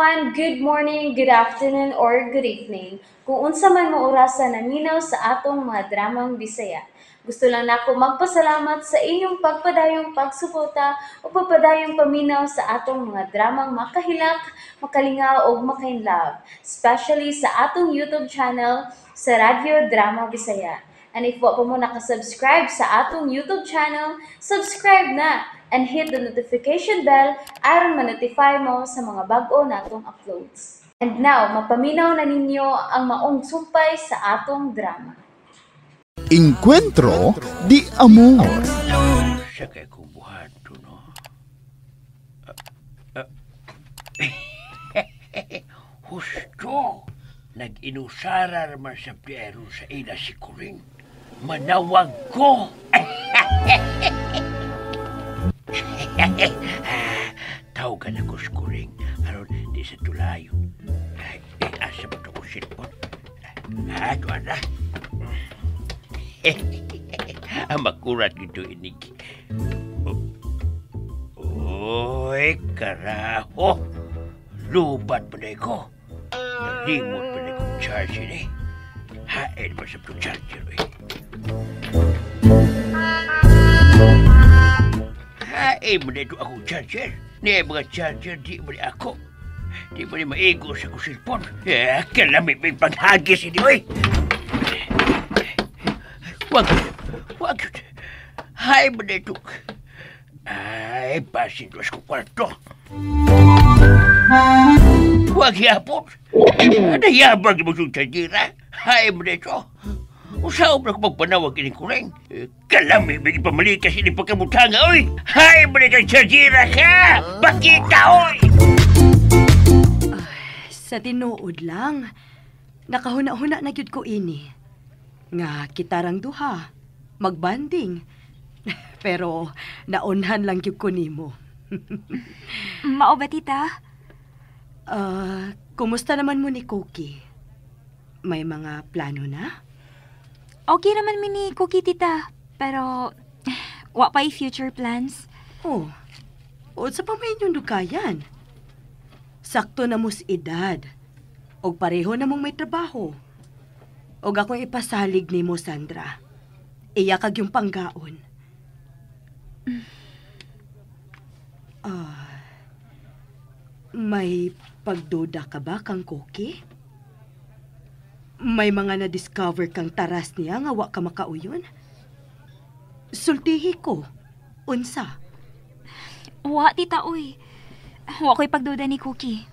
everyone! Good morning, good afternoon, or good evening. Kung unsa man mo orasa naminaw sa atong mga dramang Bisaya. Gusto lang nako magpasalamat sa inyong pagpadayong pagsuporta o pagpadayong paminaw sa atong mga dramang makahilak, makalingaw ug makainlove, especially sa atong YouTube channel sa Radyo Drama Bisaya. And if wa pa mo nakasubscribe sa atong YouTube channel, subscribe na and hit the notification bell aron ma-notify mo sa mga bag-o natong uploads. And now, mapaminaw na ninyo ang maong sumpay sa atong drama. Encuentro di Amor. Siya kay kong buhato, no? Husto! Nag-inusarar man sa Piero sa ila si Kuring. Manawag ko! Tawagan ako si Kuring. Aron di sa tulayo. Ay, asa ba ito ko silpon? Ato, ana. Makurat gito inig. Oy, karaho. Lubat pa na ko. Nalimot pa na kong charger eh. Hain pa sa itong charger eh. Hain mo na ito akong charger. Niya mga charger, di mo na ako. Di mo na maigo sa akong cellphone. Eh, kalamit may panghagis ini, oy. Wag, wag. Hay mo na ito. Ay, basin doon sa kwarto. Wag yapon. Nayabag mo siyang chargera. Hay mo na ito. Usaw na ko magpanawag ini kureng. Kalami, may pamalikas ini pagkamutanga, oy. Hay mo na itong chargera ka! Bakita, oy! Ay, sa tinuod lang, nakahuna-huna na gyud ko ini. Nga kitarang duha, magbanding. Pero naunhan lang gyud ko nimo. Mao ba, tita? Kumusta naman mo ni Cookie? May mga plano na? Okay naman mi ni Cookie, tita. Pero wa pa'y future plans. Oh, o sa pa may inyong dukayan? Sakto na mos edad. Og pareho na mong may trabaho. Og akong ipasalig nimo, Sandra. Iya kag yung panggaon. May pagduda ka ba kang Cookie? May mga na-discover kang taras niya nga wa ka makauyon? Sultihi ko. Unsa? Wa, tita, uy. Wa ko'y pagduda ni Cookie.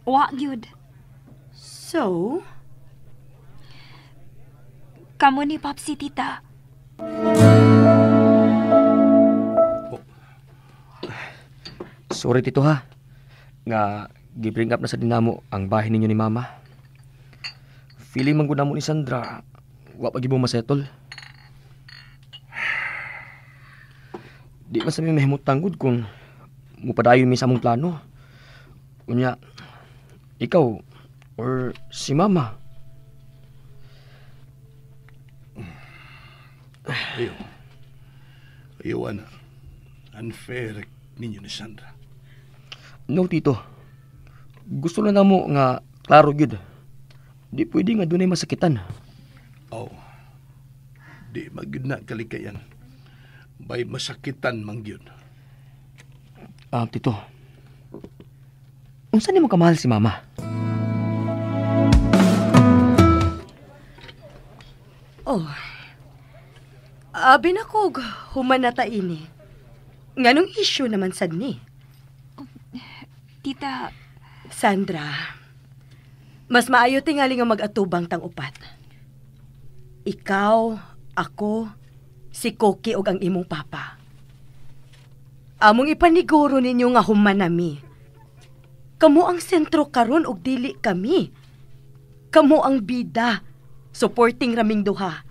Wa, gyud. So? Kamo ni Popsi, tita. Oh. Sorry, tito, ha. Nga, gi-bring up na sa dinamo ang bahay ninyo ni Mama. Feeling man gud namo ni Sandra, wa pa gyud mo masettle. Di man sa mi mahimutang gud kung mupadayon mi sa among plano. Unya, ikaw or si Mama. Ayaw. Ayaw, ana. Unfair ninyo ni Sandra. No, tito. Gusto lang namo nga klaro gyud. Di pwede nga dunay masakitan. Oh. Di magyud na kalikayan. Bay masakitan man gyud. Tito. Unsa nimo kamahal si Mama? Oh. Abi na kog human na ta ini. Nganong issue naman sad ni? Tita, Sandra, mas maayo tingali nga mag-atubang tang upat. Ikaw, ako, si Cookie ug ang imong papa. Among ipaniguro ninyo nga human nami. Kamo ang sentro karon ug dili kami. Kamo ang bida, supporting raming duha.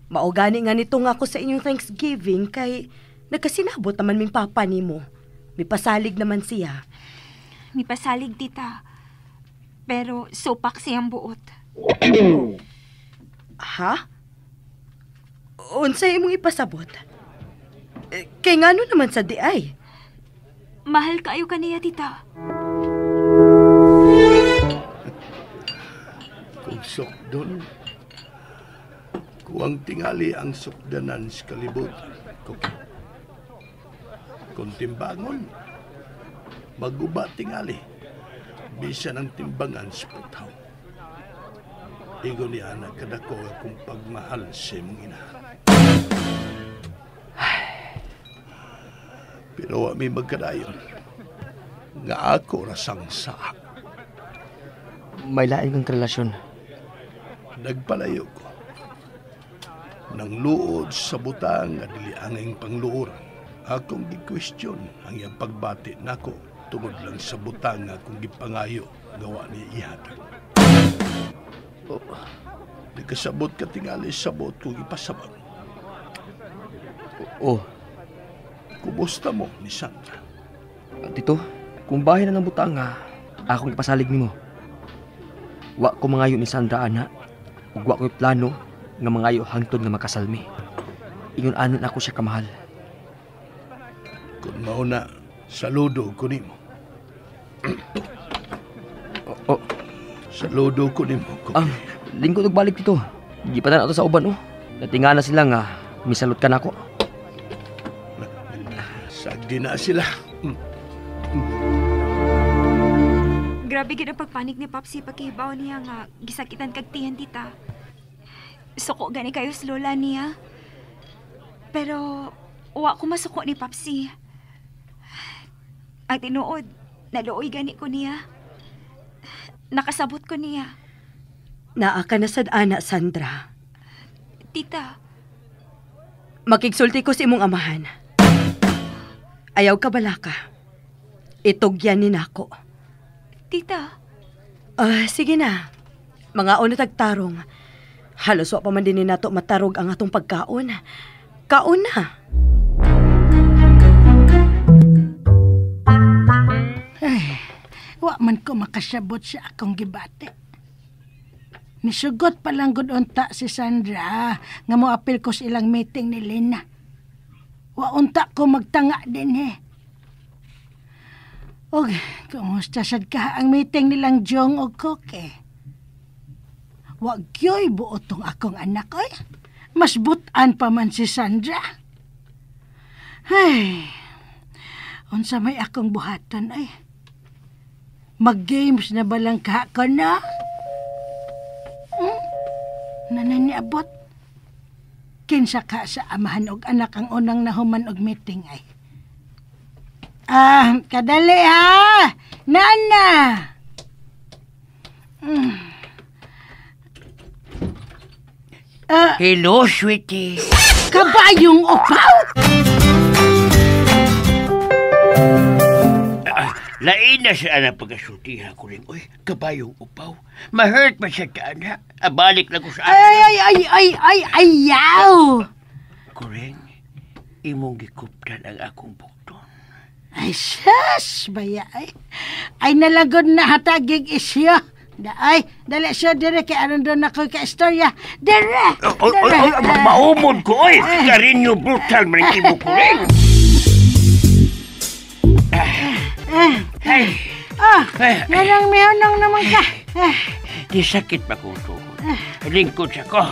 Mao gani nga nito nga ako sa inyong Thanksgiving kay nagkasinabot naman ming papa nimo. Mipasalig naman siya. Mipasalig, tita. Pero supak siyang buot. Ha? Unsay imong ipasabot? Kay ngano naman sa di ay? Mahal kaayo kaniya, tita. Sukdon. Kuwang tingali ang sukdanan sa kalibutan, Cookie. Kung timbangon, maguba tingali. Bisan ang timbangan sa putaw. Igo ni Ana kadako akong pagmahal sa imong inahan. Pero wa mi magkadayon. Nga ako rasang saa. May lain kang relasyon. Nagpalayo ko. Nang luod sa butang nga dili anging pangluoran, akong gi-question ang iyang pagbati nako tungod lang sa butang nga akong gipangayo gawa ni ihatag. Oh, di kasabot ka tingali sabot kong ipasabot. Oh. Kumusta mo ni Sandra? Tito, kung bahin na ng butang nga, akong ipasalig nimo. Wa ko mangayo ni Sandra ana, ug wa ko'y plano nga mangayo hangtod nga makasalmi. Ingon anon ako siya kamahal. Kung mao na, saludo ko nimo. Oh. Saludo ko nimo. Ah, lingkod og balik dito. Gipadan ato sa uban oh. Natinga na sila nga misalot ka nako. Sagdi na sila. Grabe gid ang pagpanik ni Papsi pagkahibaw niya nga gisakitan kag tiyan, tita. Suko gani kayo sa lola niya. Pero wa ko masuko ni Papsi. Ang tinuod, naluoy gani ko niya. Nakasabot ko niya. Naa ka na sad ana, Sandra. Tita. Makigsulti ko sa imong amahan. Ayaw ka balaka. Itugyan ni nako. Tita. Sige na. Mga una tagtarong. Halos wa pa man din ni nato matarog ang atong pagkaon. Kaon na. Ay, wa man ko makasabot sa akong gibati. Nisugot pa lang gud unta si Sandra nga moapil ko sa ilang meeting ni Lena. Wa unta ko magtanga din eh. Og kumusta sad ka ang meeting nilang Jong og Koke? Wa gyoy buot tong akong anak oy. Mas butan pa man si Sandra. Ay, unsa may akong buhaton ay. Mag-games na ba lang ka ko na? Nananiabot. Kinsa ka sa amahan og anak ang unang nahuman og meeting ay. Ah, kadali ha! Nana! Hello, sweetie. Kabayong upaw! Lain na siya na pagkasultiha ko rin. Uy, kabayong upaw. Ma-hurt pa siya ka, anak. Abalik lang ko sa akin. Ay, ay, ay, ay, ay, ayaw! Kuring, imong gikuptan ang akong bukton. Ay, sus, baya, ay. Ay, nalagod na hatagig isyo. Ay, dali siya dire kay aron doon ako ka istorya. Dire! Oy, maumod ko, oy! Karinyo brutal man ang imo ko rin. Ay! Ah, nalang mihonong naman ka. Di sakit pa kong tuhod. Lingkod sa ko.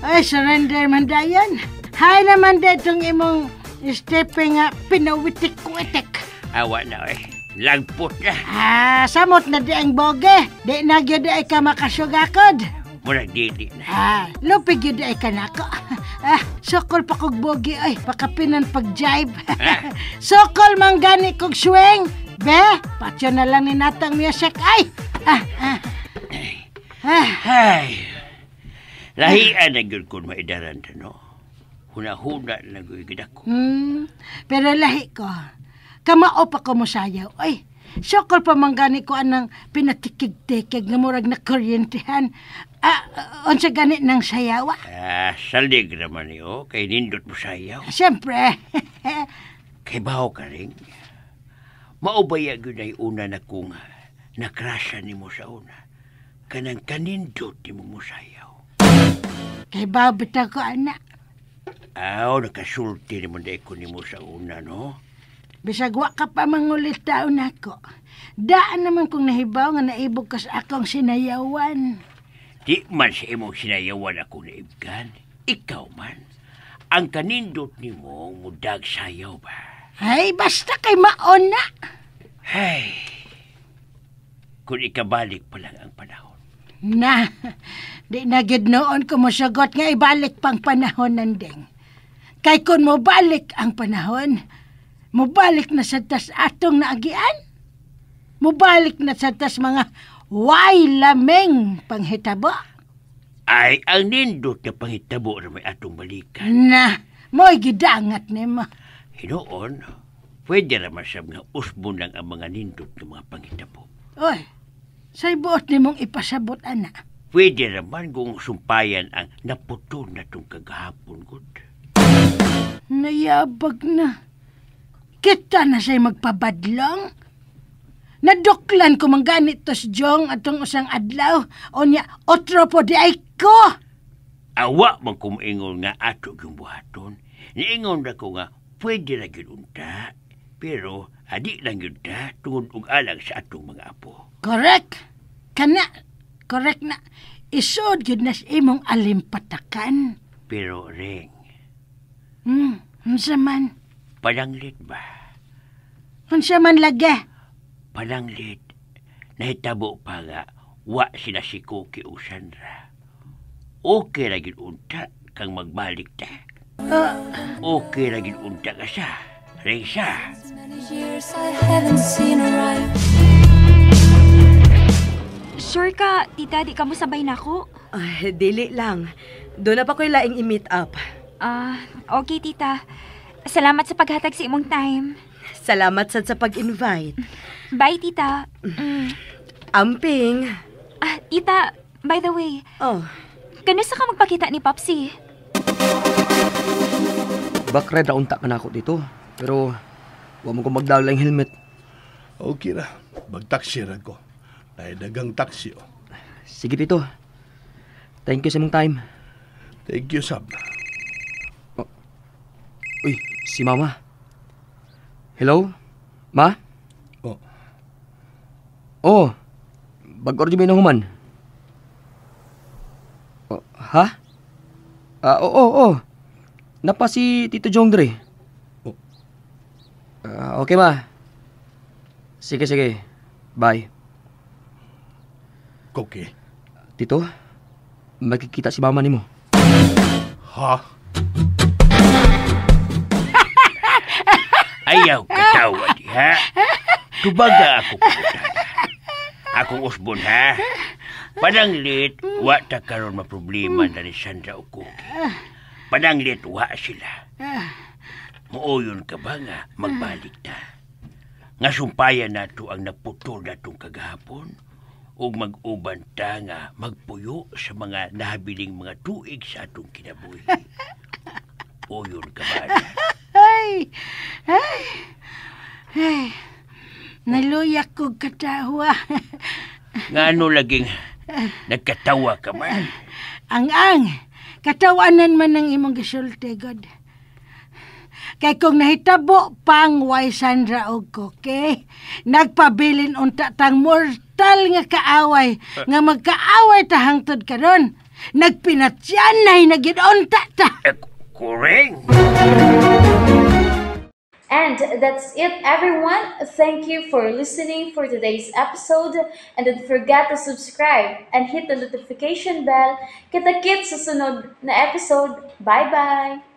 Ay, surrender man dayon. Hay naman datong imong stepping nga pinawitik-witik. Awa na, eh. Lagpot na. Ah, samot na di ang boge. Di na gyud ay ka makasugakod. Murag dili na. Ah, lupig gyud ay ka nako. Ah, sokol pa kog boge ay, pakapinan pag-jibe. Sokol man gani kog swing. Be, patyo na lang ni natang music ay. Ah, ah. Ah. Ay. Lahian na gyud kun maidaran ta, no. Huna-huna na gyud gid ako. Pero lahi ko. Kamao pa ko mosayaw. Ay, sokol pa man gani ko anang pinatikig-tikig nga murag na kuryentehan. Ah, unsa gani nang sayawa? Ah, salig naman niyo. Kay nindot mo sayaw. Siyempre. Kay baho ka rin. Maubaya gyud ay una na kung nakrasa nimo sa una. Kanang kanindot nimo mo sayaw. Kay baho bitaw ko, anak. Aw, nakasulti naman dahil ko nimo sa una, no? Bisag wa ka pa mangulit taon nako. Daan naman kong nahibaw nga naibog ka sa akong sinayawan. Di man sa imong sinayawan ako naibgan. Ikaw man. Ang kanindot nimo mudag sayaw ba? Ay, basta kay maon na. Ay, kung ikabalik pa lang ang panahon. Na, di na gid noon ko mosugot nga ibalik pang panahon nanding. Kay kung mobalik ang panahon, mobalik na sa tas atong naagian. Mobalik na sa tas mga way lameng panghitabo. Ay, ang nindot na panghitabo na may atong balikan. Na, mo'y gidangat nimo. Hinuon, pwede raman sa mga usbon lang ang mga nindot ng mga panghitabo. Oy, sa'y buot nimong ipasabot, ana. Pwede raman kung sumpayan ang naputol na itong kagahapon, good. Nayabag na. Kita na siya'y magpabadlong. Naduklan ko man ganit tos Jong atong usang adlaw. O niya, otro po di ay ko. Awa man kumaingon nga ato yung buhaton. Niingon na ko nga pwede na gyud unta. Pero adi lang gyud ta tungod og alang sa atong mga apo. Correct. Kana, correct na. Isod gyud na sa imong alimpatakan. Pero Reng, Unsa man? Pananglit ba? Unsa man lagi? Pananglit, nahitabo pa nga, wa sila si Cookie o Sandra. Okay ra gyud unta kang magbalik ta. Okay ra gyud unta ka sa. Reysa. Sure ka, tita, di ka mo sabay nako? Ay, dili lang. Doon na pa ko'y laing i-meet up. Okay, tita. Salamat sa paghatag sa imong time. Salamat sad sa pag-invite. Bye, tita. Amping. Tita, by the way. Oh. Kanusa ka magpakita ni Popsy? Bakre, daunta ka na ako dito. Pero, wa mo ko magdala ang helmet. Okay ra. Magtaksi ra ko. Ay, dagang taksi, oh. Sige, Tito. Thank you sa imong time. Thank you, Sab. Oh. Uy, si Mama. Hello? Ma? Oh. Oh, bag-or di may nahuman. Oh, ha? Oo. Napa si Tito Jong dre. Oh. Okay, ma. Sige, sige. Bye. Cookie. Tito, magkikita si mama nimo. Ha? Ayaw katawa diha. Tubaga ako pangutana. Akong usbon, ha? Pananglit, wa ta karon maproblema na ni Sandra o Cookie. Pananglit, wa sila. Mooyon ka ba nga magbalik ta? Nga sumpayan nato ang naputol natong kagahapon ug mag-uban ta nga magpuyo sa mga nahabiling mga tuig sa atong kinabuhi. Oyon ka ba? Ay! Ay! Ay! Naluyak kog katawa. Ngano laging nagkatawa ka man? Ang-ang! Katawanan man ang imong gisulti, God. Kay kung nahitabo pang way Sandra og Cookie, nagpabilin unta tang mortal nga kaaway, nga magkaaway ta hangtod karon. Nagpinatyanay na gid unta ta. Kuring! And that's it, everyone. Thank you for listening for today's episode. And don't forget to subscribe and hit the notification bell. Kita-kits sa sunod na episode. Bye-bye!